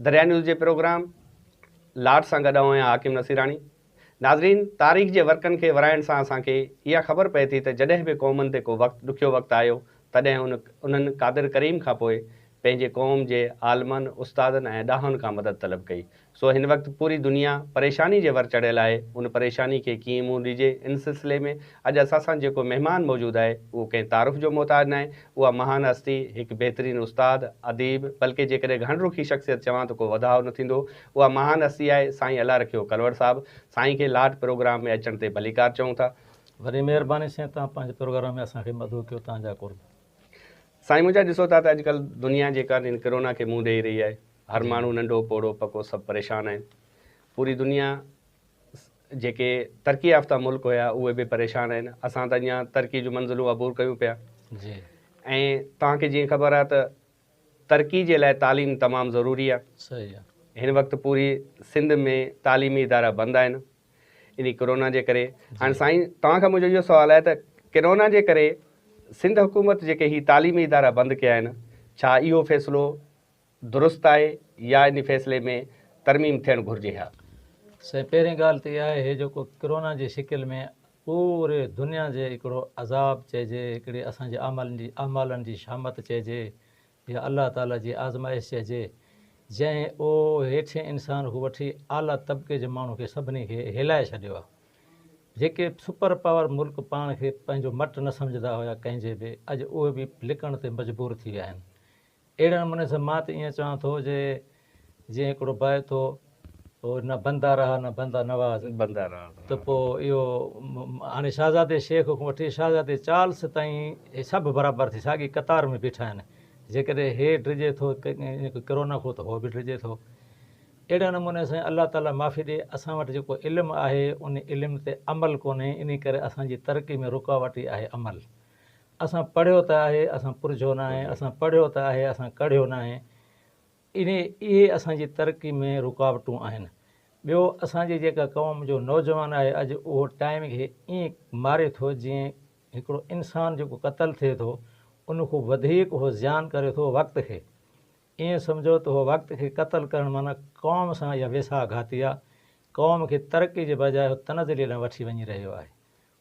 دريا news جي programme لاٽ سان گڏ آئون آهيان حاڪم نصيراڻي. ناظرين تاريخ جي ورقن کي ورائڻ سان اسان کي اها خبر پئي ٿي ته جڏهن به قومن تي ڪو وقت ڏکيو وقت آيو تڏهن ان انهن قادر ڪريم کان پوء پنهنجي قوم جي عالمن، استادن ۽ ڏاهن کان مدد طلب ڪئي. سو هن وقت پوري دنيا پريشاني جي ور چڙهيل آهي، ان پريشاني کي ڪيئن منهن ڏجي، ان سلسلي ۾ اڄ اسان سان جيڪو مهمان موجود آهي، اهو ڪنهن تعارف جو محتاج ناهي، اها مهان هستي، هڪ بهترين استاد، اديب، بلڪه جيڪڏهن گهڻ رخي شخصيت چوان ته ڪو وڌاء نه ٿيندو، اها مهان هستي آهي سائين الله رکيو ڪلوڙ صاحب، سائين کي لاٽ پروگرام ۾ اچڻ تي ڀليڪار چئون ٿا. وڏي مهرباني سائين توهان پنهنجي پروگرام ۾ اسان کي مدعو ڪيو توهان جا قرب. سائين منهنجا ڏسو ٿا ته اڄڪلهه دنيا جيڪا هن ڪرونا کي منهن ڏئي رهي آهي هر ماڻهو ننڍو پوڙهو پڪو سڀ پريشان آهن پوري دنيا جيڪي ترقي يافته ملڪ هيا اهي به پريشان آهن اسان ته اڃا ترقي جون منزلون عبور ڪيون پيا جي ۽ توهان کي جيئن خبر آهي ته ترقي جي لاء تعليم تمام ضروري آهي صحيح آهي هن وقت پوري سنڌ ۾ تعليمي ادارا بند آهن انهي ڪرونا جي ڪري هاڻي سائين توهان کان منهنجو اهو سوال آهي ته ڪرونا جي ڪري سنڌ حڪومت جيڪي هي تعليمي ادارا بند ڪيا آهن ڇا اهو فيصلو درست آهي يا انهي فيصلي ۾ ترميم ٿيڻ گهرجي ها؟ سائين پهرين ڳالهه ته اها آهي هي جيڪو ڪرونا جي شڪل ۾ پوري دنيا جي هڪڙو عذاب چئجي هڪڙي اسان جي اعمالن جي شامت چئجي يا الله تعاليٰ جي آزمائش چئجي، جنهن او هيٺين انسان کان وٺي اعليٰ طبقي جي ماڻهو کي سڀني کي هيلائي ڇڏيو آهي. جيڪي سپر پاور ملڪ پاڻ کي پنهنجو مٽ نه سمجهندا هيا ڪنهن جي به اڄ اهي به لڪڻ تي مجبور ٿي ويا آهن. اهڙي نموني سان مان ته ائين چوان ٿو جي جيئن هڪڙو بيت هو هو نه بندا رها نه بندا نواز بندا رها ته پوء اهو هاڻي شهزادي شيخ کان وٺي شهزادي چارلس تائين هي سڀ برابر ٿي ساڳي قطار ۾ بيٺا آهن جيڪڏهن هي ڊڄي ٿو ڪرونا کان ته هو به ڊڄي ٿو اهڙي نموني سان الله تعالي معافي ڏي اسان وٽ جيڪو علم آهي ان علم تي عمل ڪونهي انهي ڪري اسان جي ترقي ۾ رڪاوٽ ئي آهي عمل اسان پڙهيو ته آهي اسان پرجهيو ناهي اسان پڙهيو ته آهي اسان ڪڙهيو ناهي انهي اهي اسان جي ترقي ۾ رڪاوٽون آهن. ٻيو اسان جي جيڪا قوم جو نوجوان آهي اڄ اهو ٽائيم کي ائين ماري ٿو جيئن هڪڙو انسان جيڪو قتل ٿئي ٿو ان کان وڌيڪ اهو زيان ڪري ٿو وقت کي. ائين سمجهو ته اهو وقت کي قتل ڪرڻ معنيٰ قوم سان اها ويساهه گهاتي آهي. قوم کي ترقي جي بجاء اهو تنزلي ڏانهن وٺي وڃي رهيو آهي.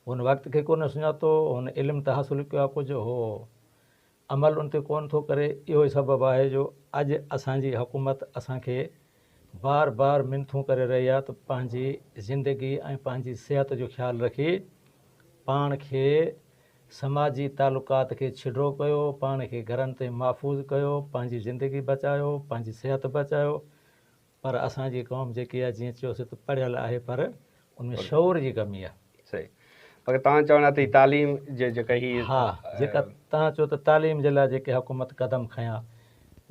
هن وقت کي ڪونه سڃاتو، هن علم ته حاصل ڪيو آهي ڪجهه هو عمل ان تي ڪونه ٿو ڪري، اهو ئي سبب آهي جو اڄ اسان جي حڪومت اسان کي بار بار منٿون ڪري رهي آهي ته پنهنجي زندگي ۽ پنهنجي صحت جو خيال رکي پاڻ کي سماجي تعلقات کي ڇڊو ڪيو، پاڻ کي گهرن تي محفوظ ڪيو، پنهنجي زندگي بچايو، پنهنجي صحت بچايو. پر اسان جي قوم جيڪي آهي جيئن چيوسين ته پڙهيل آهي پر ان ۾ شعور جي ڪمي آهي. صحيح مگر توهان چوڻ ته هي تعليم جي جيڪا هي ها جيڪا توهان چيو ته تعليم جي لاء جيڪي حڪومت قدم کنيا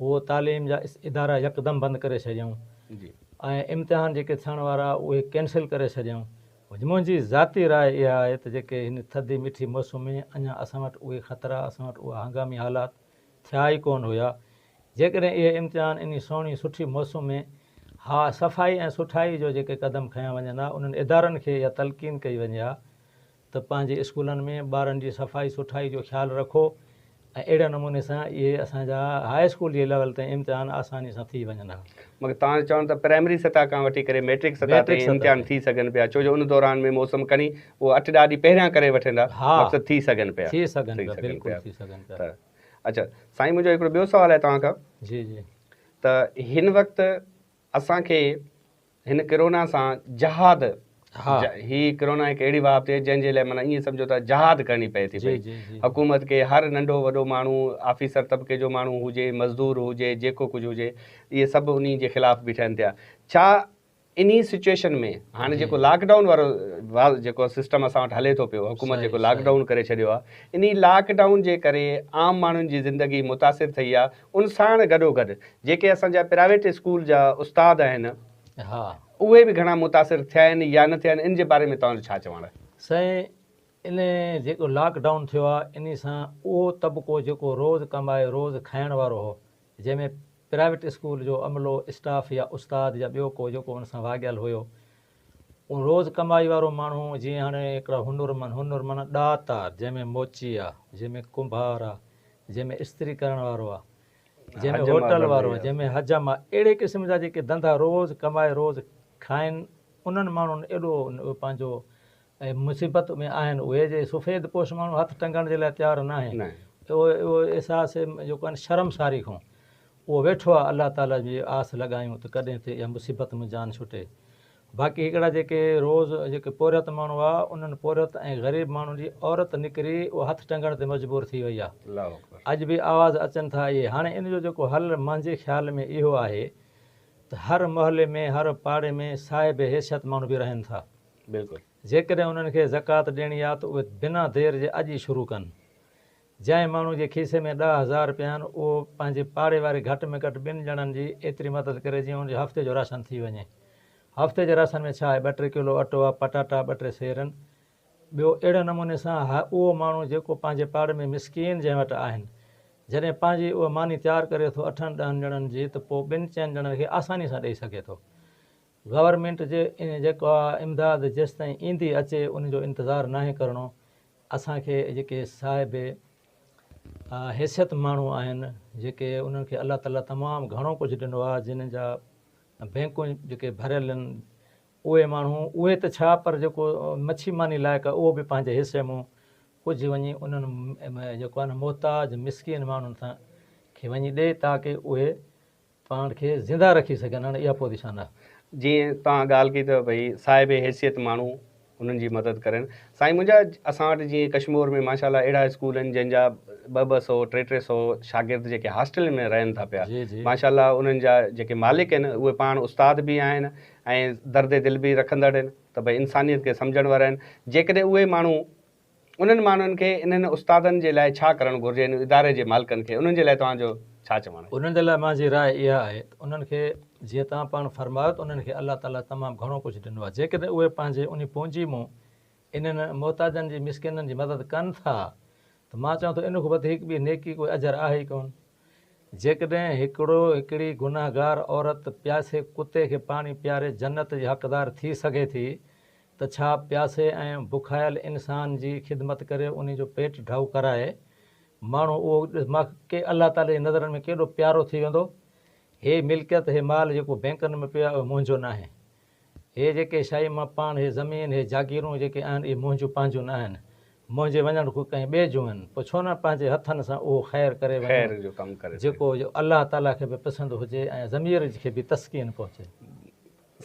اهو تعليم جا ادارا يڪدم بند ڪري ڇڏيائون جي ۽ امتحان جيڪي ٿيڻ وارا اهي ڪينسل ڪري ڇڏيائون منهنجي ذاتي راء اها آهي ته جيڪي هن ٿڌي مٺي موسم ۾ اڃا اسان وٽ اهي خطرا اسان وٽ اها هنگامي حالات ٿيا ئي ڪونه هيا. جيڪڏهن اهي امتحان انهي سهڻي سٺي موسم ۾ ها صفائي ۽ سٺائي جو جيڪي قدم کنيا وڃن ها انهن ادارن کي اها تلقين ڪئي وڃي ها ته پنهنجي اسڪولن ۾ ٻارن جي صفائي سٺائي جو خيال رکو ۽ اهڙي نموني سان اهي اسان جا هاء اسڪول جي ليول تائين امتحان آساني سان ٿي وڃن ها. مگر توهان جو چوڻ ته پرائمري سطح کان وٺي ڪري ميٽرڪ سطح تائين امتحان ٿي سگهن پيا ڇو جو ان دوران ۾ موسم کڻي اهو اٺ ڏهه ڏينهن پهريان ڪري وٺن ها مقصد ٿي سگهن پيا. ٿي سگهن پيا بلڪل ٿي سگهن پيا. ته اڇا سائين منهنجو هڪڙو ٻيو سوال آهي توهان کان. جي جي. ته هن وقت اسان کي هن ڪرونا سان جهاد هي ڪرونا هڪ اهڙي وبا ٿي جنهن جي لاء معنيٰ ائين سمجهو ته جهاد ڪرڻي پئي ٿي پئي حڪومت کي هر ننڍو وڏو ماڻهو آفيسر طبقي جو ماڻهو هجي مزدور هجي جيڪو ڪجهه هجي اهي سڀ انهي جي خلاف بيٺا آهن ٿيا ڇا انهي سچوئيشن ۾ هاڻي جيڪو لاڪ ڊائون وارو جيڪو سسٽم اسان وٽ هلي ٿو پيو حڪومت جيڪو لاڪ ڊائون ڪري ڇڏيو آهي انهي لاڪ ڊائون جي ڪري عام ماڻهن جي زندگي متاثر ٿي آهي ان ساڻ گڏو گڏ جيڪي اسان جا پرائيويٽ اسڪول جا استاد آهن اهي به گهڻا متاثر ٿيا آهن يا نه ٿيا آهن ان جي باري ۾ توهان جو ڇا چوڻ آهي؟ سائين ان جيڪو لاڪ ڊائون ٿيو آهي انهي سان اهو طبقو جيڪو روز ڪمائي روز کائڻ وارو هو جنهن ۾ پرائيويٽ اسڪول جو عملو اسٽاف يا استاد يا ٻيو ڪو جيڪو ان سان واڳيل هيو اهو روز ڪمائي وارو ماڻهو جيئن هاڻي هڪڙا هنرمند هنر معنيٰ ڏات آ جنهن ۾ موچي آ جنهن ۾ ڪنڀار آ جنهن ۾ استري ڪرڻ وارو آ. جنهن ۾ هوٽل وارو جنهن ۾ حجم آ اهڙي قسم جا جيڪي ڌنڌا روز ڪمائي روز کائن انهن ماڻهن ايڏو پنهنجو مصيبت ۾ آهن اهي جي سفيد پوش ماڻهو هٿ ٽنگڻ جي لاء تيار نه آهن اهو اهو احساس جيڪو آهي شرمساري کان اهو ويٺو آهي الله تعالي جي آس لڳايون ته ڪڏهن ٿي اها مصيبت مان جان ڇٽي باقي هڪڙا جيڪي روز جيڪي پورهيت ماڻهو آ انهن پورهيت ۽ غريب ماڻهن جي عورت نڪري اها هٿ ٽنگڻ تي مجبور ٿي وئي آ اڄ به آواز اچن ٿا اهي هاڻي ان جو جيڪو حل مانجي خيال ۾ اهو آهي ته هر محلي ۾ هر پاڙي ۾ صاحب حيثيت ماڻهو به رهن ٿا بلڪل جيڪڏهن انهن کي زڪوات ڏيڻي آ ته اهي بنا دير جي اڄ ئي شروع ڪن جنهن ماڻهو جي کيسي ۾ 10,000 رپيا آهن، اهو پنهنجي پاڙي واري گهٽ ۾ گهٽ ٻن ڄڻن جي ايتري مدد ڪري جيئن ان جو هفتي جو راشن ٿي وڃي. هفتي جي راشن ۾ ڇا آهي؟ ٻه ٽي ڪلو اٽو آهي، پٽاٽا ٻه ٽي سير آهن. ٻيو اهڙي نموني سان اهو ماڻهو جيڪو پنهنجي پاڙي ۾ مسڪين جنهن وٽ آهن، جڏهن پنهنجي اها ماني تيار ڪري ٿو اٺن ڏهن ڄڻن جي ته پوء ٻن چئن ڄڻن کي آساني سان ڏئي سگهي ٿو. گورنمينٽ جي جيڪا امداد جيستائين ايندي اچي ان جو انتظار ناهي ڪرڻو. اسان کي جيڪي صاحب حيثيت ماڻهو آهن جيڪي انهن کي الله تعالي تمام گهڻو ڪجهه ڏنو آهي جن جا بينڪون جيڪي ڀريل آهن اهي ماڻهو اهي ته ڇا پر جيڪو مڇي ماني لائق آهي اهو به پنهنجي حصي مون ڪجهه وڃي انهن جيڪو آهي نه محتاج مسڪين ماڻهن سان کي وڃي ڏي تاڪه اهي پاڻ کي زنده رکي سگهن هاڻي اها پوزيشن آهي. جيئن توهان ڳالهه ڪئي ته ڀئي صاحب حيثيت ماڻهو انهن جي مدد ڪرين سائين منهنجا اسان وٽ جيئن ڪشمور ۾ ماشاء الله اهڙا اسڪول آهن جن جا ٻه ٻه سو ٽي ٽي سو شاگرد جيڪي هاسٽلن ۾ رهن ٿا پيا ماشاء الله انهن جا جيڪي مالڪ آهن اهي پاڻ استاد به آهن ۽ درد دل به رکندڙ آهن ته ڀئي انسانيت کي سمجهڻ وارا آهن جيڪڏهن اهي ماڻهو انهن ماڻهن کي انهن استادن جي لاء ڇا ڪرڻ گهرجي ان اداري جي مالڪن کي انهن جي لاء توهان جو ڇا چوڻ آهي؟ انهن جي لاء منهنجي راء اها آهي ته انهن کي جيئن توهان پاڻ فرمايو ته انهن کي الله تعاليٰ تمام گهڻو ڪجهه ڏنو آهي جيڪڏهن اهي پنهنجي انهي پونجي مون انهن محتاجن جي مسڪينن جي مدد ڪن ٿا ته مان چوان ٿو ان کان وڌيڪ ٻي نيڪي ڪوئي اجر آهي ئي ڪونه جيڪڏهن هڪڙو هڪڙي گنهگار عورت پياسي ڪتي کي پاڻي پياري جنت جي حقدار ٿي سگهي ٿي ته ڇا پياسي ۽ بکايل انسان جي خدمت ڪري انهي جو پيٽ ڍؤ ڪرائي ماڻهو اهو ڪي الله تعالي جي نظرن ۾ ڪيڏو پيارو ٿي ويندو. هي ملڪيت هي مال جيڪو بينڪن ۾ پيو آهي اهو منهنجو ناهي. هي جيڪي شيء مان پاڻ هي زمين هي جاگيرون جيڪي آهن اهي منهنجون پنهنجون ناهن. منهنجي وڃڻ کان ڪنهن ٻئي جون آهن. پوء ڇو نه پنهنجي هٿن سان اهو خير ڪري وڃون جيڪو الله تعالي کي به پسند هجي ۽ ضمير کي به تسڪين پهچي.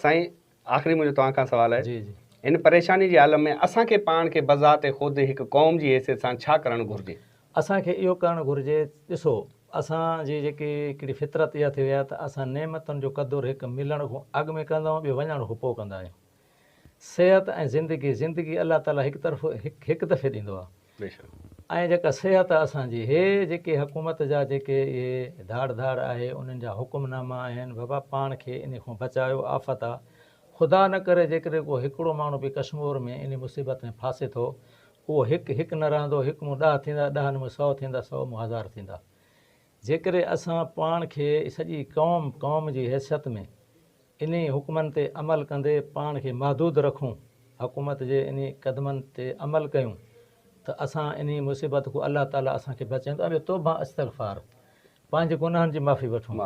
سائين آخري منهنجو توهان کان سوال آهي هن پريشاني جي عالم ۾ اسان کي پاڻ کي بذات خود هڪ قوم جي حيثيت سان ڇا ڪرڻ گهرجي؟ اسان کي اهو ڪرڻ گهرجي ڏسو اسان جي جيڪي هڪڙي فطرت اها ٿي وئي آهي ته اسان نعمتن جو قدر هڪ ملڻ کان اڳ ۾ ڪندا آهيون ٻيو وڃڻ کان پوء ڪندا آهيون صحت ۽ زندگي زندگي الله تعالي هڪ طرف هڪ دفعي ڏيندو آهي ۽ جيڪا صحت آهي اسان جي هي جيڪي حڪومت جا جيڪي اهي ڌاڙ ڌاڙ آهي انهن جا حڪم ناما آهن بابا پاڻ کي انهي کان بچايو آفت آ خدا نه ڪري جيڪڏهن ڪو هڪڙو ماڻهو به ڪشمور ۾ انهي مصيبت ۾ ڦاسي ٿو اهو هڪ هڪ نه رهندو هڪ مون ڏهه ٿيندا ڏهن مون سئو ٿيندا سئو مون هزار ٿيندا جيڪڏهن اسان پاڻ کي سڄي قوم قوم جي حيثيت ۾ انهي حڪمن تي عمل ڪندي پاڻ کي محدود رکون، حڪومت جي انهي قدمن تي عمل ڪيون ته اسان انهي مصيبت کان الله تعالي اسان کي بچائيندو ۽ ٻيو توبه استغفار پنهنجي گناهن جي معافي وٺون،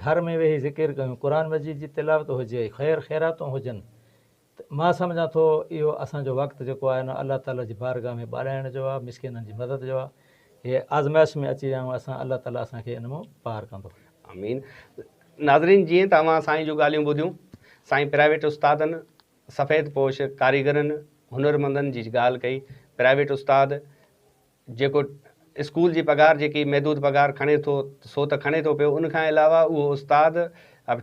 گهر ۾ ويهي ذڪر ڪيون، قرآن مجيد جي تلاوت هجي، خير خيراتون هجن ته مان سمجهان ٿو اهو اسان جو وقت جيڪو آهي نه الله تعالي جي بارگاهه ۾ ٻاڏائڻ جو آهي، مسڪينن جي مدد جو آهي، هي آزمائش ۾ اچي ويا آهيون اسان الله تعالي اسان کي ان مان پار ڪندو. آمين. ناظرين جيئن ته اوهان سائين جون ڳالهيون ٻڌيون، سائين پرائيويٽ استادن، سفيد پوش ڪاريگرن، هنرمندن جي ڳالهه ڪئي، پرائيويٽ استاد جيڪو اسڪول جي پگهار جيڪي محدود پگهار کڻي ٿو سو ته کڻي ٿو پيو ان کان علاوه اهو استاد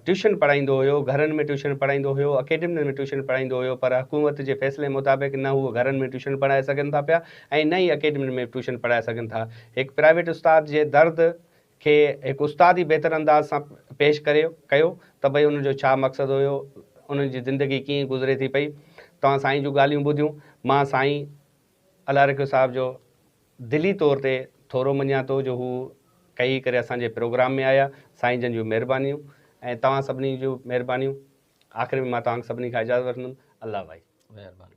ٽيوشن پڙهائيندو هيو گهرن ۾ ٽيوشن پڙهائيندو هيو اڪيڊمين ۾ ٽيوشن پڙهائيندو هيو پر حڪومت جي فيصلي مطابق نه هو گهرن ۾ ٽيوشن پڙهائي سگهن ٿا پيا ۽ نه ئي اڪيڊمين ۾ ٽيوشن پڙهائي سگهن ٿا هڪ پرائيويٽ استاد جي درد کي هڪ استاد ئي بهتر انداز سان پيش ڪريو ڪيو ته ڀئي ان جو ڇا مقصد هيو انهن جي زندگي ڪيئن گذري ٿي پئي توهان سائين جون ڳالهيون ٻڌيون مان سائين الله رکيو صاحب جو دلي طور تي ٿورو مڃيان ٿو جو هو ڪهي ڪري اسان جي پروگرام ۾ آيا سائين جن جون مهربانيون ۽ توهان سڀني جون مهربانيون آخر ۾ مان توهان سڀني کان اجازت وٺندم الله ڀائي. مهرباني.